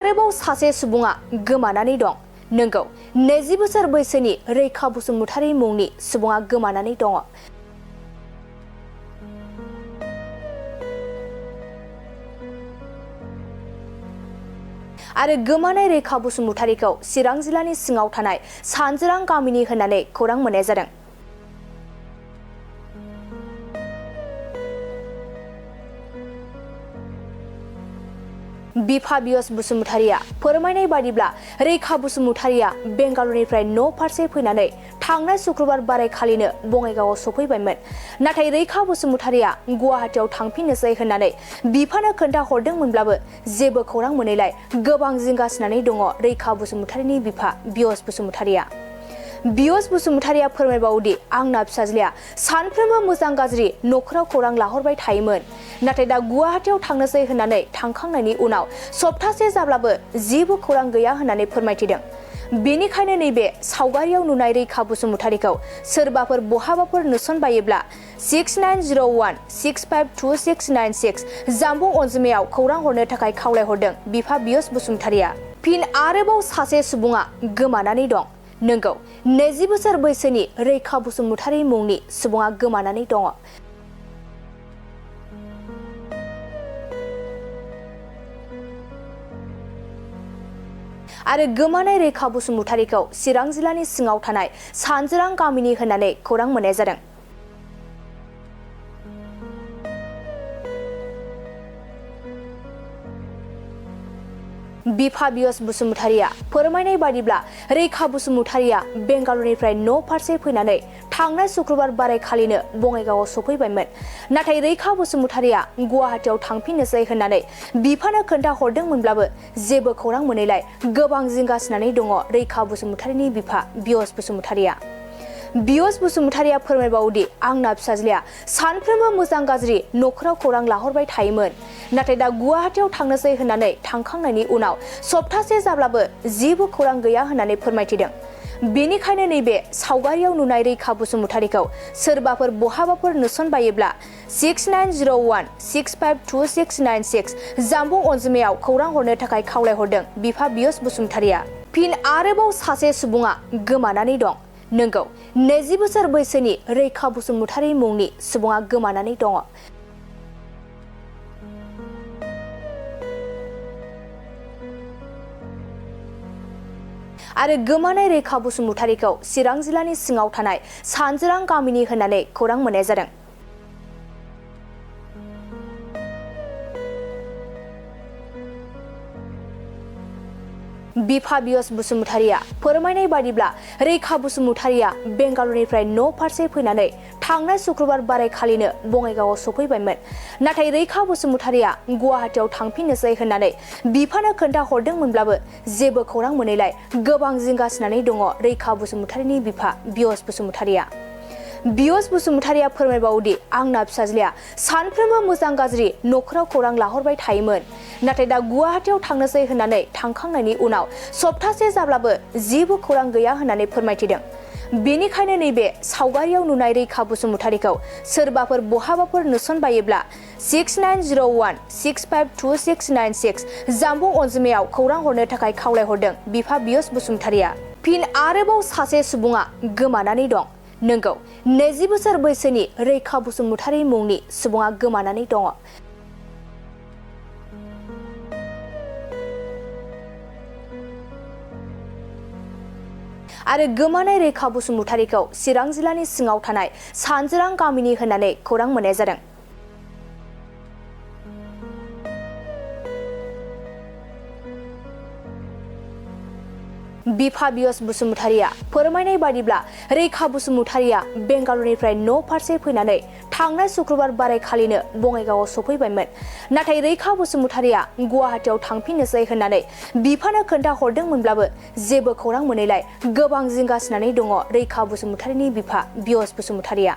आरोबाव सासे सुबुङा गोमानानै दं। नंगौ, 20 बोसोर बैसोनि रैखा बसुमतारी मुंनि सुबुङा गोमानानै दङ। आरो गोमानाय रैखा बसुमतारीखौ चिरां जिल्लानि सिङाव थानाय सानजोरां गामिनि होननानै खौरां मोननाय जादों। बिफा बियस बसुमतारीया फोरमायनाय बादिब्ला रैखा बसुमतारीया बेंगालुरुनिफ्राय न' फारसे फैनानै थांनाय शुक्रबार बारायखालिनो बङाइगावआव सफैबायमोन। नाथाय रैखा बसुमतारीया गुवाहाटीयाव थांफिननोसै होननानै बिफानो खोन्थाहरदोंमोनब्लाबो जेबो खौरां मोनैलाय गोबां जिंगासिनानै दङ रैखा बसुमतारीनि बिफा बियस बसुमतारीया। बियस बसुमतारीया फोरमायबावोदि आंना फिसाज्लाया सानफ्रोमबो मोजां गाज्रि नखराव खौरां लाहरबाय थायोमोन। नाथाय दा गुवाहाटीयाव थांनोसै होननानै थांखांनायनि उनाव सप्तासे जाब्लाबो जेबो खौरां गैया होननानै फोरमायथिदों। बेनिखायनो नैबे सावगारियाव नुनाय रैखा बसुमतारीखौ सोरबाफोर बहाबाफोर नुसनबायोब्ला 6901652696 जामबुं अनजिमायाव खौरां हरनो थाखाय खावलायहरदों बिफा बियस बसुमतारीया। फिन आरोबाव सासे सुबुङा गोमानानै दं। नंगौ, 20 बोसोर बैसोनि रैखा बसुमतारी मुंनि सुबुङा गोमानानै दङ। आरो गोमानाय रैखा बसुमतारीखौ चिरां जिल्लानि सिङाव थानाय सानजोरां गामिनि होननानै खौरां मोननाय जादों। बिफा बियस बसुमतारीया फोरमायनाय बादिब्ला रैखा बसुमतारीया बेंगालुरुनिफ्राय न' फारसे फैनानै थांनाय शुक्रबार बारायखालिनो बङाइगावआव सफैबायमोन। नाथाय रैखा बसुमतारीया गुवाहाटीयाव थांफिननोसै होननानै बिफानो खोन्थाहरदोंमोनब्लाबो जेबो खौरां मोनैलाय गोबां जिंगासिनानै दङ रैखा बसुमतारीनि बिफा बियस बसुमतारीया। बियस बसुमतारीया फोरमायबावोदि आंना फिसाज्लाया सानफ्रोमबो मोजां गाज्रि नखराव खौरां लाहरबाय थायोमोन। नाथाय दा गुवाहाटीयाव थांनोसै होननानै थांखांनायनि उनाव सप्तासे जाब्लाबो जेबो खौरां गैया होननानै फोरमायथिदों। बेनिखायनो नैबे सावगारियाव नुनाय रैखा बसुमतारीखौ सोरबाफोर बहाबाफोर नुसनबायोब्ला 6901652696 जामबुं अनजिमायाव खौरां हरनो थाखाय खावलायहरदों बिफा बियस बसुमतारीया। फिन आरोबाव सासे सुबुङा गोमानानै दं। नंगौ, 20 बोसोर बैसोनि रैखा बसुमतारी मुंनि सुबुङा गोमानानै दङ। आरो गोमानाय रैखा बसुमतारीखौ चिरां जिल्लानि सिङाव थानाय सानजोरां गामिनि होननानै खौरां मोननाय जादों। बिफा बियस बसुमतारीया फोरमायनाय बादिब्ला रैखा बसुमतारीया बेंगालुरुनिफ्राय न' फारसे फैनानै थांनाय शुक्रबार बारायखालिनो बङाइगावआव सफैबायमोन। नाथाय रैखा बसुमतारीया गुवाहाटीयाव थांफिननोसै होननानै बिफानो खोन्थाहरदोंमोनब्लाबो जेबो खौरां मोनैलाय गोबां जिंगासिनानै दङ रैखा बसुमतारीनि बिफा बियस बसुमतारीया। बियस बसुमतारीया फोरमायबावोदि आंना फिसाज्लाया सानफ्रोमबो मोजां गाज्रि नखराव खौरां लाहरबाय थायोमोन। नाथाय दा गुवाहाटीयाव थांनोसै होननानै थांखांनायनि उनाव सप्तासे जाब्लाबो जेबो खौरां गैया होननानै फोरमायथिदों। बेनिखायनो नैबे सावगारियाव नुनाय रैखा बसुमतारीखौ सोरबाफोर बहाबाफोर नुसनबायोब्ला 6901652696 जामबुं अनजिमायाव खौरां हरनो थाखाय खावलायहरदों बिफा बियस बसुमतारीया। फिन आरोबाव सासे सुबुङा गोमानानै दं। नंगौ, 20 बोसोर बैसोनि रैखा बसुमतारी मुंनि सुबुङा गोमानानै दङ। आरो गोमानाय रैखा बसुमतारीखौ चिरां जिल्लानि सिङाव थानाय सानजोरां गामिनि होननानै खौरां मोननाय जादों। बिफा बियस बसुमतारीया फोरमायनाय बादिब्ला रैखा बसुमतारीया बेंगालुरुनिफ्राय न' फारसे फैनानै थांनाय शुक्रबार बारायखालिनो बङाइगावआव सफैबायमोन। नाथाय रैखा बसुमतारीया गुवाहाटीयाव थांफिननोसै होननानै बिफानो खोन्थाहरदोंमोनब्लाबो जेबो खौरां मोनैलाय गोबां जिंगासिनानै दङ रैखा बसुमतारीनि बिफा बियस बसुमतारीया।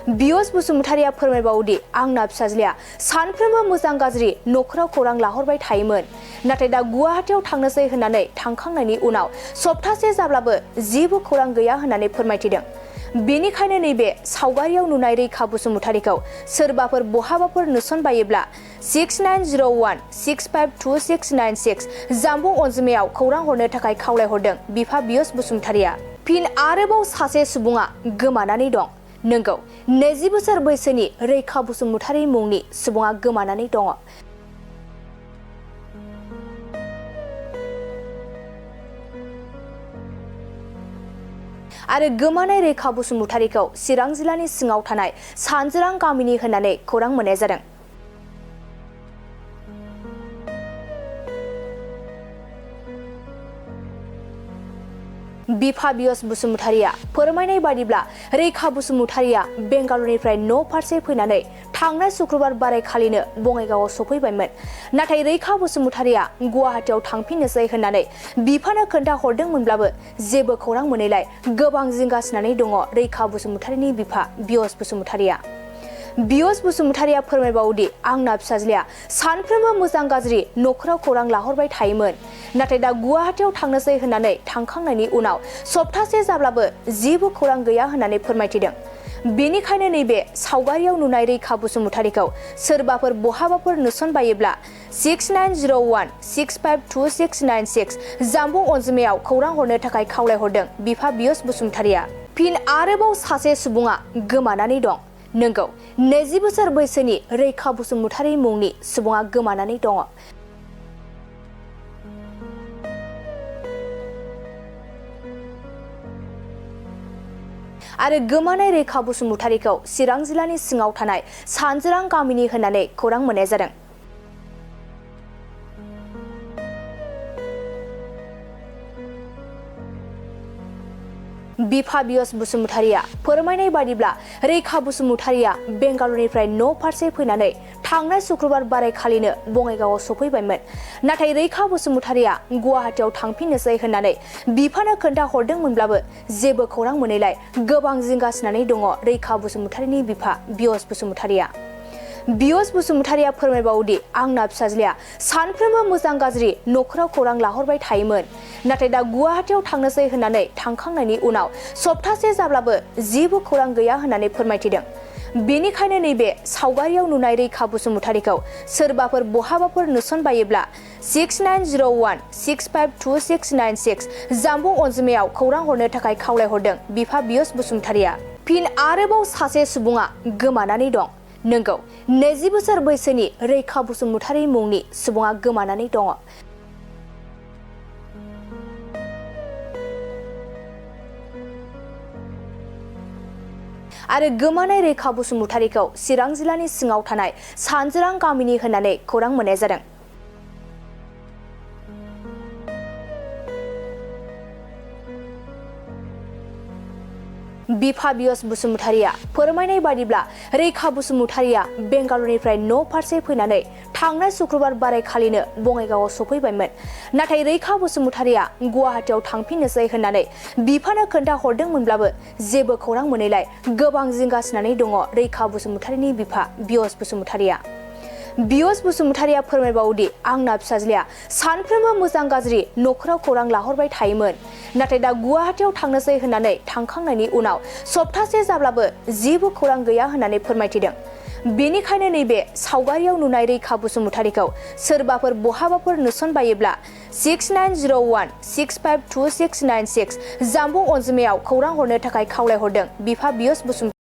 बियस बसुमतारीया फोरमायबावोदि आंना फिसाज्लाया सानफ्रोमबो मोजां गाज्रि नखराव खौरां लाहरबाय थायोमोन। नाथाय दा गुवाहाटीयाव थांनोसै होननानै थांखांनायनि उनाव सप्तासे जाब्लाबो जेबो खौरां गैया होननानै फोरमायथिदों। बेनिखायनो नैबे सावगारियाव नुनाय रैखा बसुमतारीखौ सोरबाफोर बहाबाफोर नुसनबायोब्ला 6901652696 जानबुं अनजिमायाव खौरां हरनो थाखाय खावलायहरदों बिफा बियस बसुमतारीया। फिन आरोबाव सासे सुबुङा गोमानानै दं। नंगौ, 20 बोसोर बैसोनि रैखा बसुमतारी मुंनि सुबुङा गोमानानै दङ। आरो गोमानाय रैखा बसुमतारीखौ चिरां जिल्लानि सिङाव थानाय सानजोरां गामिनि होननानै खौरां मोननाय जादों। बिफा बियस बसुमतारीया फोरमायनाय बादिब्ला रैखा बसुमतारीया बेंगालुरुनिफ्राय न' फारसे फैनानै थांनाय शुक्रबार बारायखालिनो बङाइगावआव सफैबायमोन। नाथाय रैखा बसुमतारीया गुवाहाटीयाव थांफिननोसै होननानै बिफानो खोन्थाहरदोंमोनब्लाबो जेबो खौरां मोनैलाय गोबां जिंगासिनानै दङ रैखा बसुमतारीनि बिफा बियस बसुमतारीया। बियस बसुमतारीया फोरमायबावोदि आंना फिसाज्लाया सानफ्रोमबो मोजां गाज्रि नखराव खौरां लाहरबाय थायोमोन। नाथाय दा गुवाहाटीयाव थांनोसै होननानै थांखांनायनि उनाव सप्तासे जाब्लाबो जेबो खौरां गैया होननानै फोरमायथिदों। बेनिखायनो नैबे सावगारियाव नुनाय रैखा बसुमतारीखौ सोरबाफोर बहाबाफोर नुसनबायोब्ला 6901652696 जानबुं अनजिमायाव खौरां हरनो थाखाय खावलायहरदों बिफा बियस बसुमतारीया। फिन आरोबाव सासे सुबुङा गोमानानै दं। नंगौ, 20 बोसोर बैसोनि रैखा बसुमतारी मुंनि सुबुङा गोमानानै दङ। आरो गोमानाय रैखा बसुमतारीखौ चिरां जिल्लानि सिङाव थानाय सानजोरां गामिनि होननानै खौरां मोननाय जादों। बिफा बियस बसुमतारीया फोरमायनाय बादिब्ला रैखा बसुमतारीया बेंगालुरुनिफ्राय न' फारसे फैनानै थांनाय शुक्रबार बारायखालिनो बङाइगावआव सफैबायमोन। नाथाय रैखा बसुमतारीया गुवाहाटीयाव थांफिननोसै होननानै बिफानो खोन्थाहरदोंमोनब्लाबो जेबो खौरां मोनैलाय गोबां जिंगासिनानै दङ रैखा बसुमतारीनि बिफा बियस बसुमतारीया। बियस बसुमतारीया फोरमायबावोदि आंना फिसाज्लाया सानफ्रोमबो मोजां गाज्रि नखराव खौरां लाहरबाय थायोमोन। नाथाय दा गुवाहाटीयाव थांनोसै होननानै थांखांनायनि उनाव सप्तासे जाब्लाबो जेबो खौरां गैया होननानै फोरमायथिदों। बेनिखायनो नैबे सावगारियाव नुनाय रैखा बसुमतारीखौ सोरबाफोर बहाबाफोर नुसनबायोब्ला 6901652696 जानबुं अनजिमायाव खौरां हरनो थाखाय खावलायहरदों बिफा बियस बसुमतारीया। फिन आरोबाव सासे सुबुङा गोमानानै दं। नंगौ, 20 बोसोर बैसोनि रैखा बसुमतारी मुंनि सुबुङा गोमानानै दङ। आरो गोमानाय रैखा बसुमतारीखौ चिरां जिल्लानि सिङाव थानाय सानजोरां गामिनि होननानै खौरां मोननाय जादों। बिफा बियस बसुमतारीया फोरमायनाय बादिब्ला रैखा बसुमतारीया बेंगालुरुनिफ्राय न' फारसे फैनानै थांनाय शुक्रबार बारायखालिनो बङाइगावआव सफैबायमोन। नाथाय रैखा बसुमतारीया गुवाहाटीयाव थांफिननोसै होननानै बिफानो खोन्थाहरदोंमोनब्लाबो जेबो खौरां मोनैलाय गोबां जिंगासिनानै दङ रैखा बसुमतारीनि बिफा बियस बसुमतारीया। बियस बसुमतारीया फोरमायबावोदि आंना फिसाज्लाया सानफ्रोमबो मोजां गाज्रि नखराव खौरां लाहरबाय थायोमोन। नाथाय दा गुवाहाटीयाव थांनोसै होननानै थांखांनायनि उनाव सप्तासे जाब्लाबो जेबो खौरां गैया होननानै फोरमायथिदों। बेनिखायनो नैबे सावगारियाव नुनाय रैखा बसुमतारीखौ सोरबाफोर बहाबाफोर नुसनबायोब्ला 6901652696 जानबुं अनजिमायाव खौरां हरनो थाखाय खावलायहरदों बिफा बियस बसुमतारी।